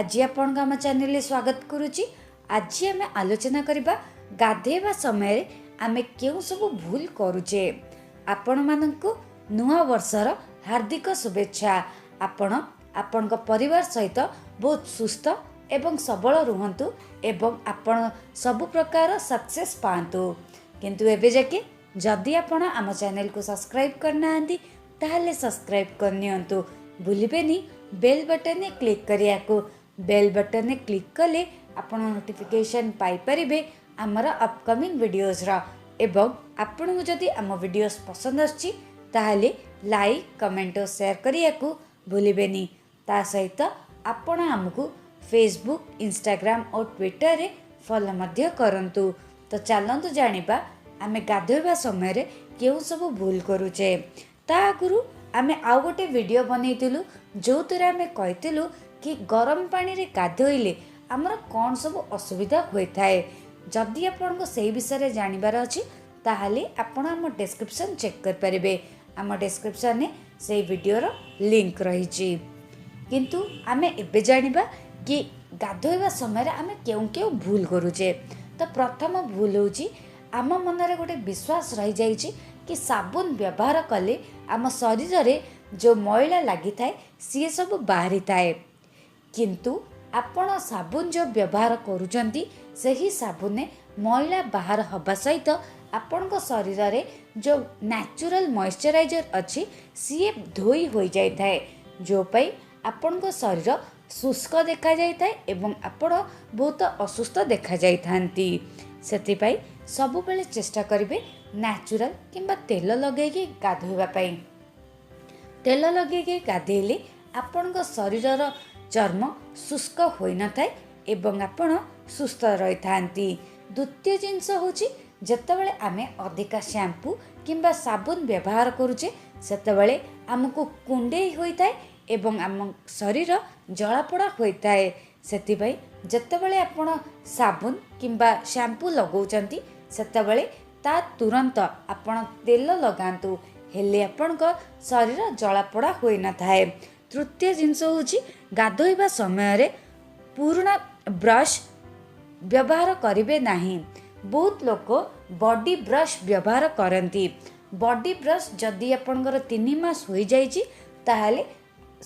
ଆଜି ଆପଣଙ୍କୁ ଆମ ଚ୍ୟାନେଲରେ ସ୍ୱାଗତ କରୁଛି। ଆଜି ଆମେ ଆଲୋଚନା କରିବା ଗାଧେଇବା ସମୟରେ ଆମେ କେଉଁ ସବୁ ଭୁଲ କରୁଛେ। ଆପଣମାନଙ୍କୁ ନୂଆ ବର୍ଷର ହାର୍ଦ୍ଦିକ ଶୁଭେଚ୍ଛା। ଆପଣ ଆପଣଙ୍କ ପରିବାର ସହିତ ବହୁତ ସୁସ୍ଥ ଏବଂ ସବଳ ରୁହନ୍ତୁ ଏବଂ ଆପଣ ସବୁ ପ୍ରକାର ସକ୍ସେସ୍ ପାଆନ୍ତୁ। କିନ୍ତୁ ଏବେ ଯାକେ ଯଦି ଆପଣ ଆମ ଚ୍ୟାନେଲକୁ ସବସ୍କ୍ରାଇବ୍ କରିନାହାନ୍ତି, ତାହେଲେ ସବସ୍କ୍ରାଇବ୍ କରିନିଅନ୍ତୁ। ଭୁଲିବେନି ବେଲ୍ ବଟନରେ କ୍ଲିକ୍ କରିବାକୁ। ବେଲ୍ ବଟନରେ କ୍ଲିକ୍ କଲେ ଆପଣ ନୋଟିଫିକେସନ୍ ପାଇପାରିବେ ଆମର ଅପକମିଂ ଭିଡ଼ିଓଜର। ଏବଂ ଆପଣଙ୍କୁ ଯଦି ଆମ ଭିଡ଼ିଓସ୍ ପସନ୍ଦ ଆସୁଛି, ତାହେଲେ ଲାଇକ୍, କମେଣ୍ଟ ଓ ସେୟାର କରିବାକୁ ଭୁଲିବେନି। ତା ସହିତ ଆପଣ ଆମକୁ ଫେସବୁକ୍, ଇନଷ୍ଟାଗ୍ରାମ ଓ ଟ୍ୱିଟରରେ ଫଲୋ ମଧ୍ୟ କରନ୍ତୁ। ତ ଚାଲନ୍ତୁ ଜାଣିବା ଆମେ ଗାଧୋଇବା ସମୟରେ କେଉଁ ସବୁ ଭୁଲ କରୁଛେ। ତା ଆଗରୁ ଆମେ ଆଉ ଗୋଟେ ଭିଡ଼ିଓ ବନେଇଥିଲୁ, ଯେଉଁଥିରେ ଆମେ କହିଥିଲୁ କି ଗରମ ପାଣିରେ ଗାଧୋଇଲେ ଆମର କ'ଣ ସବୁ ଅସୁବିଧା ହୋଇଥାଏ। ଯଦି ଆପଣଙ୍କୁ ସେଇ ବିଷୟରେ ଜାଣିବାର ଅଛି, ତାହେଲେ ଆପଣ ଆମ ଡେସ୍କ୍ରିପସନ୍ ଚେକ୍ କରିପାରିବେ। ଆମ ଡେସ୍କ୍ରିପସନ୍ରେ ସେଇ ଭିଡ଼ିଓର ଲିଙ୍କ୍ ରହିଛି। କିନ୍ତୁ ଆମେ ଏବେ ଜାଣିବା କି ଗାଧୋଇବା ସମୟରେ ଆମେ କେଉଁ କେଉଁ ଭୁଲ କରୁଛେ। ତ ପ୍ରଥମ ଭୁଲ ହେଉଛି, ଆମ ମନରେ ଗୋଟେ ବିଶ୍ୱାସ ରହିଯାଇଛି କି ସାବୁନ ବ୍ୟବହାର କଲେ ଆମ ଶରୀରରେ ଯେଉଁ ମଇଳା ଲାଗିଥାଏ, ସିଏ ସବୁ ବାହାରିଥାଏ। କିନ୍ତୁ ଆପଣ ସାବୁନ ଯେଉଁ ବ୍ୟବହାର କରୁଛନ୍ତି, ସେହି ସାବୁନରେ ମଇଳା ବାହାର ହେବା ସହିତ ଆପଣଙ୍କ ଶରୀରରେ ଯେଉଁ ନ୍ୟାଚୁରାଲ୍ ମଏଶ୍ଚରାଇଜର୍ ଅଛି, ସିଏ ଧୋଇ ହୋଇଯାଇଥାଏ, ଯେଉଁ ପାଇଁ ଆପଣଙ୍କ ଶରୀର ଶୁଷ୍କ ଦେଖାଯାଇଥାଏ ଏବଂ ଆପଣ ବହୁତ ଅସୁସ୍ଥ ଦେଖାଯାଇଥାନ୍ତି। ସେଥିପାଇଁ ସବୁବେଳେ ଚେଷ୍ଟା କରିବେ ନ୍ୟାଚୁରାଲ୍ କିମ୍ବା ତେଲ ଲଗେଇକି ଗାଧୋଇବା ପାଇଁ। ତେଲ ଲଗେଇକି ଗାଧେଇଲେ ଆପଣଙ୍କ ଶରୀରର ଚର୍ମ ଶୁଷ୍କ ହୋଇନଥାଏ ଏବଂ ଆପଣ ସୁସ୍ଥ ରହିଥାନ୍ତି। ଦ୍ୱିତୀୟ ଜିନିଷ ହେଉଛି, ଯେତେବେଳେ ଆମେ ଅଧିକା ଶ୍ୟାମ୍ପୁ କିମ୍ବା ସାବୁନ ବ୍ୟବହାର କରୁଛେ, ସେତେବେଳେ ଆମକୁ କୁଣ୍ଡେଇ ହୋଇଥାଏ ଏବଂ ଆମ ଶରୀର ଜଳାପୋଡ଼ା ହୋଇଥାଏ। ସେଥିପାଇଁ ଯେତେବେଳେ ଆପଣ ସାବୁନ କିମ୍ବା ଶ୍ୟାମ୍ପୁ ଲଗାଉଛନ୍ତି, ସେତେବେଳେ ତା ତୁରନ୍ତ ଆପଣ ତେଲ ଲଗାନ୍ତୁ, ହେଲେ ଆପଣଙ୍କ ଶରୀର ଜଳାପୋଡ଼ା ହୋଇନଥାଏ। ତୃତୀୟ ଜିନିଷ ହେଉଛି, ଗାଧୋଇବା ସମୟରେ ପୁରୁଣା ବ୍ରଶ୍ ବ୍ୟବହାର କରିବେ ନାହିଁ। ବହୁତ ଲୋକ ବଡି ବ୍ରଶ୍ ବ୍ୟବହାର କରନ୍ତି। ବଡି ବ୍ରଶ୍ ଯଦି ଆପଣଙ୍କର 3 ମାସ ହୋଇଯାଇଛି, ତାହେଲେ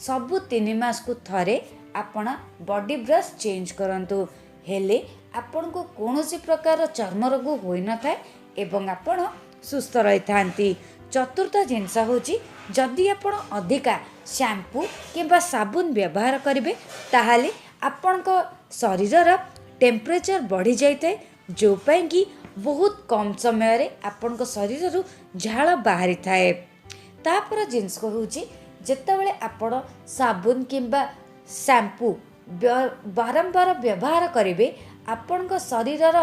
ସବୁ 3 ମାସକୁ ଥରେ ଆପଣ ବଡି ବ୍ରଶ୍ ଚେଞ୍ଜ କରନ୍ତୁ, ହେଲେ ଆପଣଙ୍କୁ କୌଣସି ପ୍ରକାର ଚର୍ମ ରୋଗ ହୋଇନଥାଏ ଏବଂ ଆପଣ ସୁସ୍ଥ ରହିଥାନ୍ତି। ଚତୁର୍ଥ ଜିନିଷ ହେଉଛି, ଯଦି ଆପଣ ଅଧିକା ଶ୍ୟାମ୍ପୁ କିମ୍ବା ସାବୁନ ବ୍ୟବହାର କରିବେ, ତାହେଲେ ଆପଣଙ୍କ ଶରୀରର ଟେମ୍ପରେଚର୍ ବଢ଼ିଯାଇଥାଏ, ଯେଉଁ ପାଇଁକି ବହୁତ କମ୍ ସମୟରେ ଆପଣଙ୍କ ଶରୀରରୁ ଝାଳ ବାହାରିଥାଏ। ତାପର ଜିନିଷ ହେଉଛି, ଯେତେବେଳେ ଆପଣ ସାବୁନ କିମ୍ବା ଶ୍ୟାମ୍ପୁ ବାରମ୍ବାର ବ୍ୟବହାର କରିବେ, ଆପଣଙ୍କ ଶରୀରର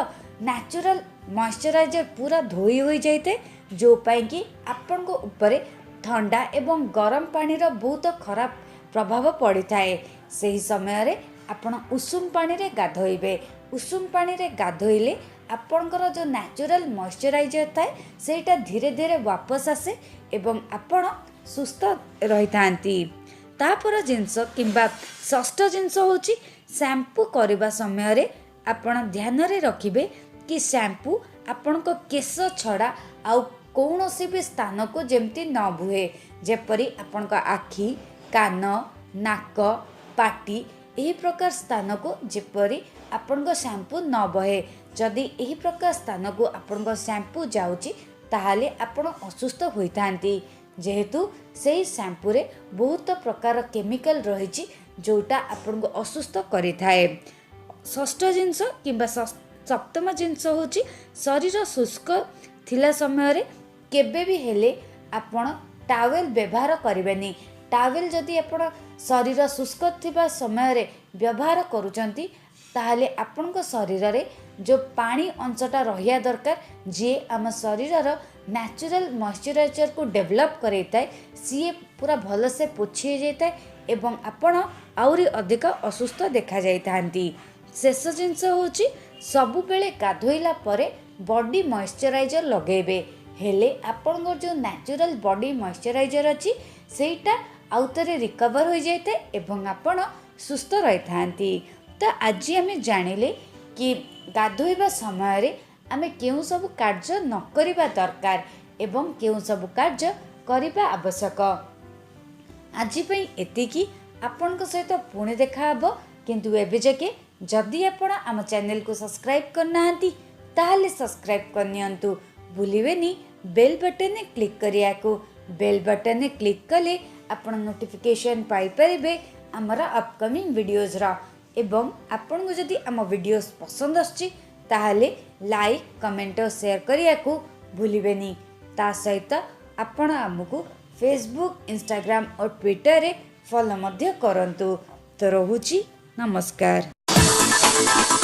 ନ୍ୟାଚୁରାଲ୍ ମଏଶ୍ଚରାଇଜର୍ ପୁରା ଧୋଇ ହୋଇଯାଇଥାଏ, ଯେଉଁ ପାଇଁକି ଆପଣଙ୍କ ଉପରେ ଥଣ୍ଡା ଏବଂ ଗରମ ପାଣିର ବହୁତ ଖରାପ ପ୍ରଭାବ ପଡ଼ିଥାଏ। ସେହି ସମୟରେ ଆପଣ ଉଷୁମ ପାଣିରେ ଗାଧୋଇବେ। ଉଷୁମ ପାଣିରେ ଗାଧୋଇଲେ ଆପଣଙ୍କର ଯେଉଁ ନ୍ୟାଚୁରାଲ୍ ମଏଶ୍ଚରାଇଜର୍ ଥାଏ, ସେଇଟା ଧୀରେ ଧୀରେ ୱାପସ ଆସେ ଏବଂ ଆପଣ ସୁସ୍ଥ ରହିଥାନ୍ତି। ତାପର ଜିନିଷ କିମ୍ବା ଷଷ୍ଠ ଜିନିଷ ହେଉଛି, ଶ୍ୟାମ୍ପୁ କରିବା ସମୟରେ ଆପଣ ଧ୍ୟାନରେ ରଖିବେ କି ଶ୍ୟାମ୍ପୁ ଆପଣଙ୍କ କେଶ ଛଡ଼ା ଆଉ କୌଣସି ବି ସ୍ଥାନକୁ ଯେମିତି ନ ବୁହେ। ଯେପରି ଆପଣଙ୍କ ଆଖି, କାନ, ନାକ, ପାଟି, ଏହି ପ୍ରକାର ସ୍ଥାନକୁ ଯେପରି ଆପଣଙ୍କ ଶ୍ୟାମ୍ପୁ ନ ବହେ। ଯଦି ଏହି ପ୍ରକାର ସ୍ଥାନକୁ ଆପଣଙ୍କ ଶ୍ୟାମ୍ପୁ ଯାଉଛି, ତାହେଲେ ଆପଣ ଅସୁସ୍ଥ ହୋଇଥାନ୍ତି, ଯେହେତୁ ସେଇ ଶ୍ୟାମ୍ପୁରେ ବହୁତ ପ୍ରକାର କେମିକାଲ ରହିଛି, ଯେଉଁଟା ଆପଣଙ୍କୁ ଅସୁସ୍ଥ କରିଥାଏ। ଷଷ୍ଠ ଜିନିଷ କିମ୍ବା ସପ୍ତମ ଜିନିଷ ହେଉଛି, ଶରୀର ଶୁଷ୍କ ଥିଲା ସମୟରେ କେବେ ବି ହେଲେ ଆପଣ ଟାୱେଲ୍ ବ୍ୟବହାର କରିବେନି। ଟାୱେଲ୍ ଯଦି ଆପଣ ଶରୀର ଶୁଷ୍କ ଥିବା ସମୟରେ ବ୍ୟବହାର କରୁଛନ୍ତି, ତାହେଲେ ଆପଣଙ୍କ ଶରୀରରେ ଯେଉଁ ପାଣି ଅଂଶଟା ରହିବା ଦରକାର, ଯିଏ ଆମ ଶରୀରର ନ୍ୟାଚୁରାଲ୍ ମଏଶ୍ଚରାଇଜର୍କୁ ଡେଭଲପ୍ କରେଇଥାଏ, ସିଏ ପୁରା ଭଲସେ ପୋଛି ହେଇଯାଇଥାଏ ଏବଂ ଆପଣ ଆହୁରି ଅଧିକ ଅସୁସ୍ଥ ଦେଖାଯାଇଥାନ୍ତି। ଶେଷ ଜିନିଷ ହେଉଛି, ସବୁବେଳେ ଗାଧୋଇଲା ପରେ ବଡି ମଏଶ୍ଚରାଇଜର୍ ଲଗାଇବେ। ହେଲେ ଆପଣଙ୍କର ଯେଉଁ ନ୍ୟାଚୁରାଲ୍ ବଡି ମଏଶ୍ଚରାଇଜର୍ ଅଛି, ସେଇଟା ଆଉ ଥରେ ରିକଭର୍ ହୋଇଯାଇଥାଏ ଏବଂ ଆପଣ ସୁସ୍ଥ ରହିଥାନ୍ତି। ତ ଆଜି ଆମେ ଜାଣିଲେ କି ଗାଧୋଇବା ସମୟରେ ଆମେ କେଉଁ ସବୁ କାର୍ଯ୍ୟ ନ କରିବା ଦରକାର ଏବଂ କେଉଁ ସବୁ କାର୍ଯ୍ୟ କରିବା ଆବଶ୍ୟକ। ଆଜି ପାଇଁ ଏତିକି। ଆପଣଙ୍କ ସହିତ ପୁଣି ଦେଖାହେବ। କିନ୍ତୁ ଏବେ ଯାକେ ଯଦି ଆପଣ ଆମ ଚ୍ୟାନେଲକୁ ସବସ୍କ୍ରାଇବ୍ କରିନାହାନ୍ତି, ତାହେଲେ ସବସ୍କ୍ରାଇବ୍ କରିନିଅନ୍ତୁ। ଭୁଲିବେନି ବେଲ୍ ବଟନରେ କ୍ଲିକ୍ କରିବାକୁ। ବେଲ୍ ବଟନରେ କ୍ଲିକ୍ କଲେ ଆପଣ ନୋଟିଫିକେସନ୍ ପାଇପାରିବେ ଆମର ଅପକମିଂ ଭିଡ଼ିଓଜର। ଏବଂ ଆପଣଙ୍କୁ ଯଦି ଆମ ଭିଡ଼ିଓସ୍ ପସନ୍ଦ ଆସୁଛି, ତାହେଲେ ଲାଇକ୍, କମେଣ୍ଟ ଓ ସେୟାର କରିବାକୁ ଭୁଲିବେନି। ତା ସହିତ ଆପଣ ଆମକୁ ଫେସବୁକ୍, ଇନଷ୍ଟାଗ୍ରାମ ଓ ଟ୍ୱିଟରରେ ଫଲୋ ମଧ୍ୟ କରନ୍ତୁ। ତ ରହୁଛି, ନମସ୍କାର।